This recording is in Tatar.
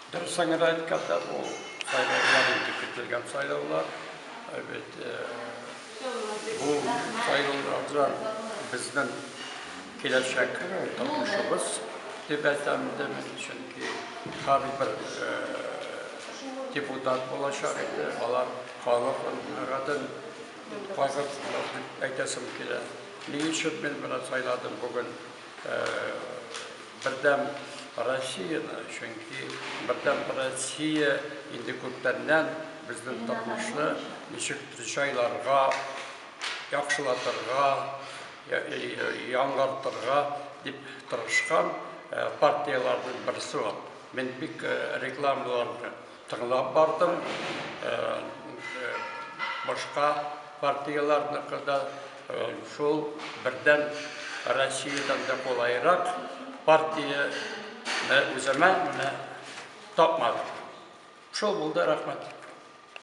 Дөресен генә әйткәндә, бу сайлаулар инде көтелгән сайлаулар. Бит бу сайлаулардан безнең киләчәк тормышыбыз дип әйтәм инде мин, чөнки һәрбер депутат булачак инде, алар халык мәнфәгатен кайгыртырлар дип әйтәсем килә. Ни өчен мин менә сайладым бүген Бердәм Россияне, чөнки Бердәм Россия инде күптәннән безнең тормышны ничектер җайларга, яхшылатырга, яңартырга дип тырышкан партияләрнең берсе ул. Мин бик рекламаларны Тыңлап бардым. Башка партияләрнеке дә шул Бердәм Россиядән дә кулайрак партияне үземә менә тапмадым. Шул булды, рәхмәт.